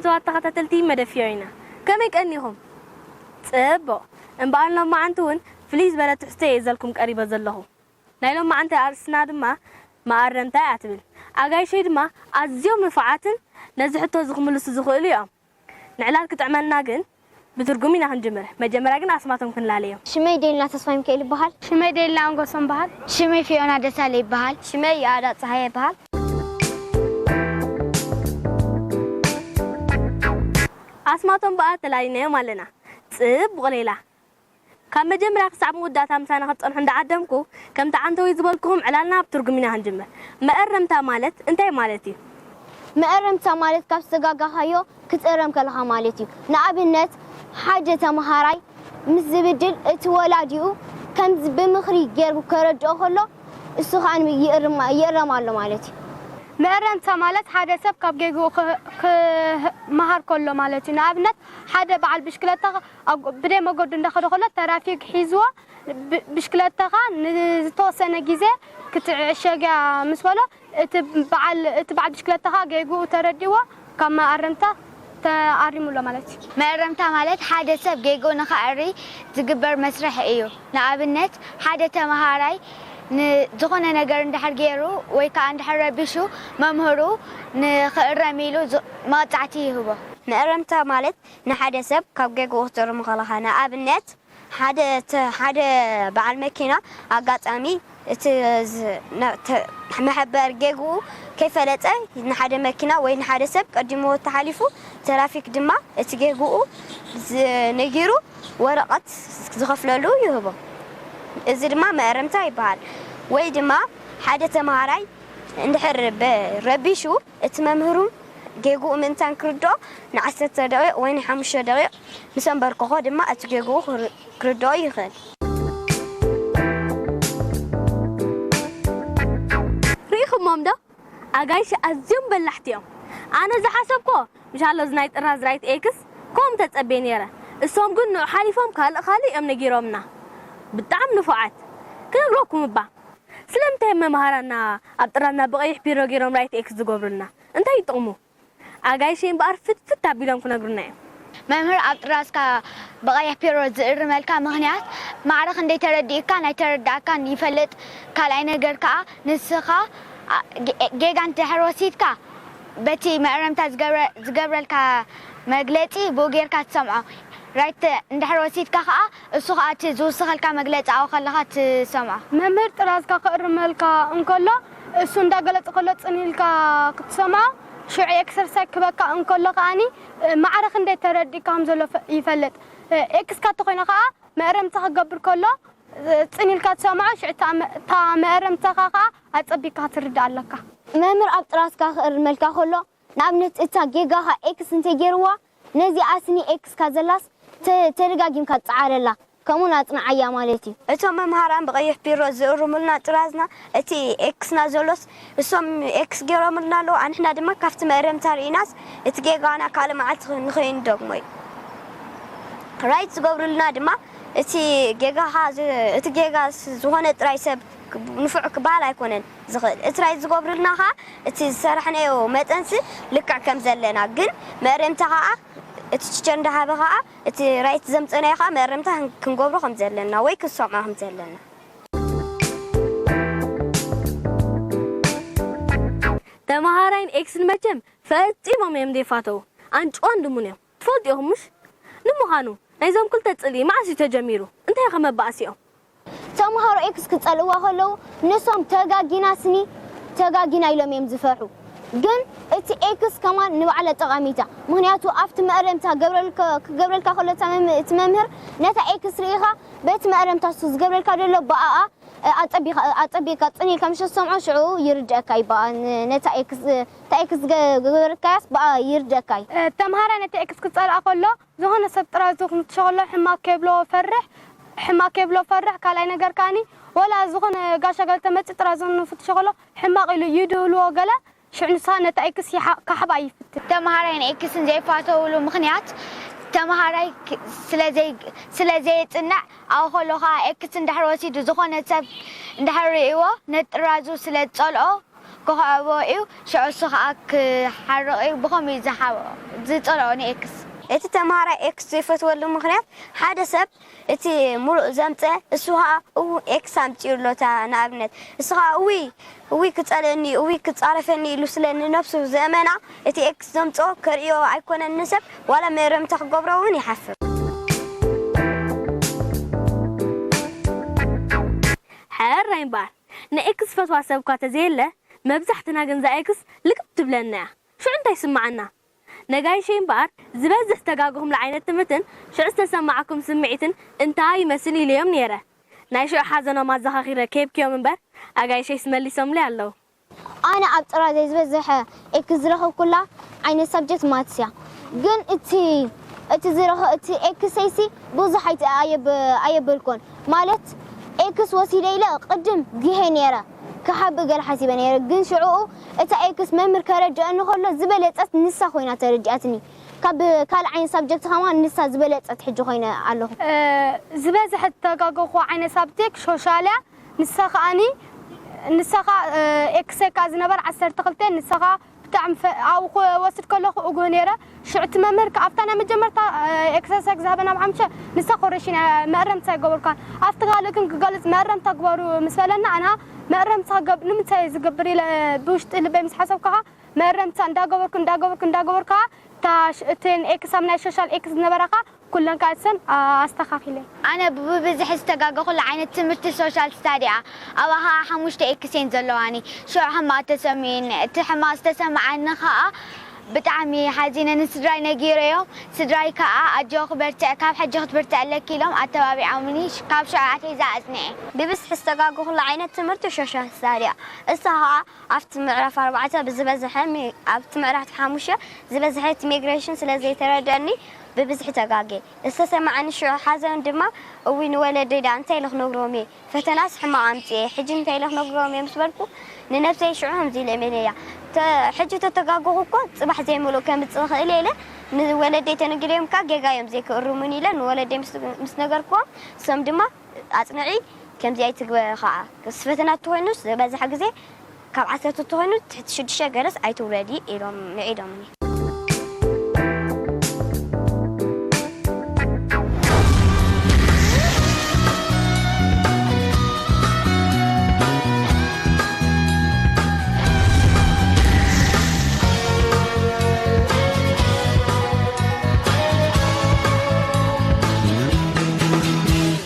እቶም ተኸታተልቲ መደብ ፊዮሪና፣ ከመይ ቀኒኹም? ጽቡቕ። እምበኣር ሎማዓንቲ እውን ፍልይ ዝበለ ትሕዝቶ እየ ዘልኩም ቀሪበ ዘለኹ። ናይ ሎማዓንቲ ኣርእስትና ድማ መኣረምታ እያ ትብል። ኣጋይሸይ ድማ ኣዝዮም ንፉዓትን ነዚ ሕቶ እዚ ክምልሱ ዝኽእሉ እዮም። ንዕላል ክጥዕመልና ግን ብትርጉም ኢና ክንጅምር። መጀመርያ ግን ኣስማቶም ክንላለዮም። ሽመይ ዴልና ተስፋ ሚካኤል ይበሃል። ሽመይ ዴልና ኣንጎሶም ይበሃል። ሽመይ ፊዮና ደሳለ ይበሃል። ሽመይ ይኣዳ ጸሃየ ይበሃል። ኣስማቶም በኣ ተላሊናዮም ኣለና። ጽቡቕ ሌላ። ካብ መጀመርያ ክሳዕ መወዳእታ ምሳና ክትጸንሑ እንዳዓደምኩ፣ ከምቲ ዓንተወይ ዝበልኩኹም ዕላልና ብትርጉም ኢና ክንጅምር። መእረምታ ማለት እንታይ ማለት እዩ? መእረምታ ማለት ካብ ዝተጋጋኻዮ ክትእረም ከለኻ ማለት እዩ። ንኣብነት፣ ሓደ ተምሃራይ ምስ ዝብድል እቲ ወላዲኡ ከምዚ ብምኽሪ ገይሩ ከረድኦ ከሎ፣ እሱ ኸኣ ይእርም-፣ ይእረም ኣሎ ማለት እዩ። መእረምታ ማለት ሓደ ሰብ ካብ ጌግኡ ክ-፣ ክመሃር ከሎ ማለት እዩ። ንኣብነት፣ ሓደ በዓል ብሽክለታ ኣብ ጎ-፣ ብደይ መገዱ እንዳኸደ ከሎ ተራፊክ ሒዝዎ ብ-፣ ብሽክለታኻ ንዝተወሰነ ግዜ ክትዕሸግ እያ ምስ በሎ፣ እቲ በዓል፣ እቲ በዓል ብሽክለታኻ ጌግኡ ተረዲእዎ ካብ መኣረምታ ተኣሪሙ ኣሎ ማለት እዩ። መእረምታ ማለት ሓደ ሰብ ጌግኡ ንኸኣሪ ዝግበር መስርሕ እዩ። ንኣብነት፣ ሓደ ተመሃራይ ንዝኾነ ነገር እንድሕር ገይሩ ወይ ከዓ እንድሕር ረቢሹ፣ መምህሩ ንኽእረም ኢሉ ዝ-፣ መቕጻዕቲ ይህቦ። መእረምታ ማለት ንሓደ ሰብ ካብ ጌግኡ ክትእርሞ ከለኻ፣ ንኣብነት፣ ሓደ ተ-፣ ሓደ በዓል መኪና ኣጋጣሚ እቲ ዝ-፣ ነ-፣ ተ-፣ መሐበር ጌግኡ ከይፈለጠ ንሓደ መኪና ወይ ንሓደ ሰብ ቀዲምዎ ተሓሊፉ፣ ትራፊክ ድማ እቲ ጌግኡ ዝ-፣ ነጊሩ ወረቐት ዝኸፍለሉ ይህቦ። እዚ ድማ መእረምታ ይበሃል። ወይ ድማ ሓደ ተምሃራይ እንድሕር በ-፣ ረቢሹ፣ እቲ መምህሩ ጌግኡ ምእንታን ክርድኦ ንዓሰርተ ደቂቕ ወይ ንሓሙሽተ ደቂቕ ምስ ኣንበርክኾ ድማ እቲ ጌግኡ ክር-፣ ክርድኦ ይኽእል። ርኢኹሞም ዶ? ኣጋይሽ ኣዝዮም በላሕቲ እዮም። ኣነ ዝሓሰብኮ፣ ምሽ ኣሎ እዚ ናይ ጥራዝ ራይት ኤክስ፣ ከምኡ ተጸብየ ነይረ። እሶም ግን ንዑ ሓሊፎም ካልእ ካልእ እዮም ነጊሮምና። ብጣዕሚ ንፉዓት። ክነግረኩም እባ። ስለምንታይ መምሃራና ኣብ ጥራዝና ብቐይሕ ቢሮ ገይሮም ራይት ኤክስ ዝገብሩልና? እንታይ እዩ ጥቕሙ? ኣጋይሸይ እምበኣር ፍትፍት ኣቢሎም ክነግሩና እዮም። መምህር ኣብ ጥራዝካ ብቐይሕ ቢሮ ዝእርመልካ ምኽንያት ማዕረ ክንደይ ተረዲእካን ኣይተረዳእካን ይፈልጥ። ካልኣይ ነገር ከኣ ንስኻ አ-፣ ጌ-፣ ጌጋ እንድሕር ወሲድካ በቲ መእረምታ ዝገብረ-፣ ዝገብረልካ መግለጺ ብኡ ጌርካ ትሰምዖ። ራይት እንድሕር ወሲድካ ከኣ እሱ ከኣ እቲ ዝውስኸልካ መግለጺ ኣብኡ ከለኻ ትሰምዖ። መምህር ጥራዝካ ክእርመልካ እንከሎ፣ እሱ እንዳገለጸ ከሎ ጽን ኢልካ ክትሰምዖ፣ ሽዑ ኤክሰርሳይ ክበካ እንከሎ ከኣኒ፣ ማዕረ ክንደይ ተረዲእካ ከም ዘሎ ፈ-፣ ይፈልጥ። ኤክስካ እንተኾይኑ ከኣ መእረምታ ክገብር ከሎ፣ ጽን ኢልካ ትሰምዖ፣ ሽዑ እታ መ-፣ እታ መእረምታኻ ከኣ ኣጸቢቕካ ክትርዳእ ኣለካ። መምህር ኣብ ጥራዝካ ክእርመልካ ከሎ፣ ንኣብነት፣ እታ ጌጋኻ ኤክስ እንተይ ገይርዋ፣ ነዚኣ ስኒ ኤክስካ ዘላስ ተ-፣ ተደጋጊምካ ትጸዓረላ፣ ከምኡውን ኣጽንዓያ ማለት እዩ። እቶም መምሃራን ብቐይሕ ቢሮ ዝእርሙልና ጥራዝና፣ እቲ ኤክስና ዘሎስ እሶም ኤክስ ገይሮምልና ኣለዉ፣ ኣንሕና ድማ ካብቲ መእረምታ ርኢናስ እቲ ጌጋና ካልእ መዓልቲ ንኸይንደግሞ እዩ። ራይት ዝገብሩልና ድማ፣ እቲ ጌጋኻ ዝ-፣ እቲ ጌጋ ስ-፣ ዝኾነ ጥራይ ሰብ ንፉዕ ክበሃል ኣይኮነን ዝኽእል። እቲ ራይት ዝገብሩልና ኸኣ እቲ ዝሰራሕናዮ መጠንሲ ልክዕ ከም ዘለና፣ ግን መእረምታ ኸኣ እቲ ቲቸር እንዳሃበ ኸኣ እቲ ራይት ዘምጸናዮ ኸኣ መእረምታ ክን-፣ ክንገብሮ ከም ዘለና ወይ ክንሰምዖ ከም ዘለና። ተመሃራይን ኤክስን መቸም ፈጺሞም እዮም ዘይፋተዉ። ኣንጭዋን ድሙን እዮም። ትፈልጡ ኢኹም ምሽ? ንምዃኑ ናይዞም ክልተ ጽልኢ መዓስ እዩ ተጀሚሩ? እንታይ ከ መባእሲኦም? ተምሃሮ ኤክስ ክጸልእዋ ከለዉ፣ ንሶም ተጋጊና ስኒ፣ ተጋጊና ኢሎም እዮም ዝፈርሑ። ግን እቲ ኤክስ ከማን ንባዕላ ጠቓሚታ። ምኽንያቱ ኣብቲ መእረምታ ገብረልከ-፣ ክገብረልካ ከሎ እታ መም-፣ እቲ መምህር ነታ ኤክስ ርኢኻ በቲ መእረምታ እሱ ዝገብረልካ ዘሎ ብኣኣ፣ እ፣ ኣጸቢኻ-፣ ኣጸቢቕካ ጽን ኢልካ ምሽ ትሰምዖ ሽዑ ይርድኣካ እዩ። ብኣ ን-፣ ነታ ኤክስ፣ እ፣ እታ ኤክስ ዝገ-፣ ዝገበረልካያስ ብኣ ይርድኣካ እዩ። እ፣ ተምሃራይ ነቲ ኤክስ ክጸልኣ ከሎ ዝኾነ ሰብ ጥራዙ ክንፍትሾ ከሎ ሕማቕ ከይብሎ ፈርሕ፣ ሕማቕ ከይብሎ ፈርሕ። ካልኣይ ነገር ከኣኒ፣ ወላ ዝኾነ ጋሻ ገለ ተመጽእ ጥራዙ ንፍትሾ ከሎ ሕማቕ ኢሉ ይድህልዎ ገለ፣ ሽዕ ንስኻ ነታ ኤክስ ይሓ-፣ ካሕባ ይፍትን። ተምሃራይን ኤክስን ዘይፋተውሉ ምኽንያት፣ ተምሃራይ ክ-፣ ስለ ዘይ-፣ ስለ ዘየጽንዕ፣ ኣብኡ ከሎ ኸኣ ኤክስ እንድሕር ወሲዱ፣ ዝኾነ ሰብ እንድሕር ርእይዎ፣ ነቲ ጥራዙ ስለ ዝጸልኦ፣ ክኸዕቦ እዩ፣ ሽዑ እሱ ኸዓ ክሓርቕ እዩ። ብኸምኡ እዩ ዝሓ-፣ ዝጸልኦ ንኤክስ። እቲ ተምሃራይ ኤክስ ዘይፈትወሉ ምኽንያት፣ ሓደ ሰብ እቲ ሙሉእ ዘምጸ፣ እሱ ኸዓ እው ኤክስ ኣምጺኡ ኣሎ። እታ ንኣብነት እሱ ኸዓ እውይ፣ እውይ ክጸልእኒ፣ እውይ ክጻረፈኒ ኢሉ ስለ ንነብሱ ዘእመና፣ እቲ ኤክስ ዘምጽኦ ከርእዮ ኣይኮነን ንሰብ፣ ዋላ መእረምታ ክገብሮ እውን ይሓፍር። ሕራይ እምበኣር፣ ንኤክስ ዝፈትዋ ሰብ እኳ ተዘየለ፣ መብዛሕትና ግን እዛ ኤክስ ልግብ ትብለና እያ። ሽዑ እንታይ ይስምዓና? ነጋይሸይ እምበኣር፣ ዝበዝሕ ዝተጋገኹምሉ ዓይነት ትምህርትን ሽዑ ዝተሰማዓኩም ስምዒትን እንታይ ይመስል ኢለዮም ነይረ። ናይ ሽዑ ሓዘኖም ኣዘኻኺረ ከይብክዮም እምበር፣ ኣጋይሸይስ መሊሶምለይ ኣለዉ። ኣነ ኣብ ጥራዘይ ዝበዝሐ ኤክስ ዝረኸብኩላ ዓይነት ሳብጀክት ማትስ እያ። ግን እቲ፣ እቲ ዝረኸ-፣ እቲ ኤክሰይሲ ብዙሕ ኣይት-፣ ኣየብ-፣ ኣየበልኩን። ማለት ኤክስ ወሲደ ኢለ ቅድም ጊሄ ነይረ፣ ክሓብእ ገለ ሓሲበ ነይረ። ግን ሽዕኡ እታ ኤክስ መምህር ከረድአኒ ከሎ ዝበለጸት ንሳ ኮይና ተረዲኣትኒ። ካብ ካልእ ዓይነት ሳብጀክት ከማን ንሳ ዝበለጸት ሕጂ ኮይነ ኣለኹ። እ፣ ዝበዝሐ እተጋገኹ ዓይነት ሳብጀክት ሶሻል እያ። ንሳ ከኣኒ፣ ንሳ ከኣ፣ እ፣ ኤክሰይ ከኣ ዝነበረ ዓሰርተ ክልተ፣ ንሳ ከኣ ብጣዕሚ ፈ-፣ ኣብኡ ክወስድ ከለኹ እጉህ ነይረ። ሽዑ እቲ መምህር ከኣ ኣብታ ናይ መጀመርታ፣ እ፣ ኤክሰርሳይዝ ዝሃበና ኣብ ሓሙሽተ፣ ንሳ ኮሬክሽን እያ፣ መእረምታ ኣይገበርካን። ኣብቲ ካልእ ግን ክገልጽ መእረምታ ግበሩ ምስ በለና፣ ኣና መእረምታ ገብ-፣ ንምንታይ ዝገብር ኢለ ብውሽጢ ልበይ ምስ ሓሰብኩ ከኣ፣ መእረምታ እንዳገበርኩ፣ እንዳገበርኩ፣ እንዳገበርኩ ከኣ፣ እታ ሽ-፣ እተን ኤክስ ኣብ ናይ ሶሻል ኤክስ ዝነበራ ከኣ፣ ኩለን ከኣ እተን፣ ኣ-፣ ኣስተኻኺለ። ኣነ ብብዝሒ ዝተጋገኹሉ ዓይነት ትምህርቲ ሶሻል ስታዲ እያ። ኣብኣ ኸኣ ሓሙሽተ ኤክስ እየን ዘለዋኒ። ሽዑ ሕማቕ ተሰሚዑኒ። እቲ ሕማቕ ዝተሰምዓኒ ኸኣ ብጣዕሚ ሓዚነ ንስድራይ ነጊረዮም። ስድራይ ከኣ ኣጆኺ በርትዒ፣ ካብ ሕጂ ክትብርትዒ ኣለኪ ኢሎም ኣተባቢዖምኒ። ሽ-፣ ካብ ሽዑ ኣትሒዘ ኣጽኒዐ። ብብዝሒ ዝተጋገኹሉ ዓይነት ትምህርቲ ሶሻል ስታዲ እያ። እሳ ኸኣ ኣብቲ ምዕራፍ ኣርባዕተ ብዝበዝሐ ሚ-፣ ኣብቲ ምዕራፍ ሓሙሽተ ዝበዝሐ እቲ ሚግሬሽን ስለ ዘይተረድአኒ ብብዝሒ ተጋግየ። ዝተሰማዓኒ ሽዑ ሓዘን ድማ፣ እውይ ንወለደይ ደኣ እንታይ ኢለ ክነግሮም እየ? ፈተናስ ሕማቕ ኣምጽኤ፣ ሕጂ እንታይ ኢለ ክነግሮም እየ ምስ በልኩ፣ ንነብሰይ ሽዑ ከምዚ ኢለ እመነያ። ተ-፣ ሕጂ ተተጋገኹ እኮ ጽባሕ ዘይምሉእ ከምጽእ እኽእል እየ ኢለ ንወለደይ ተነጊረዮም ከኣ ጌጋ እዮም ዘይክእርሙኒ ኢለ ንወለደይ ምስ፣ ምስ ነገርክዎም፣ እሶም ድማ ኣጽንዒ፣ ከምዚ ኣይትግበ ኸዓ። ፈተና እንተኾይኑስ ዝበዝሐ ግዜ ካብ ዓሰርተ እንተኾይኑ ትሕቲ ሽዱሽተ ገለስ ኣይትውረዲ ኢሎም ምዒዶምኒ።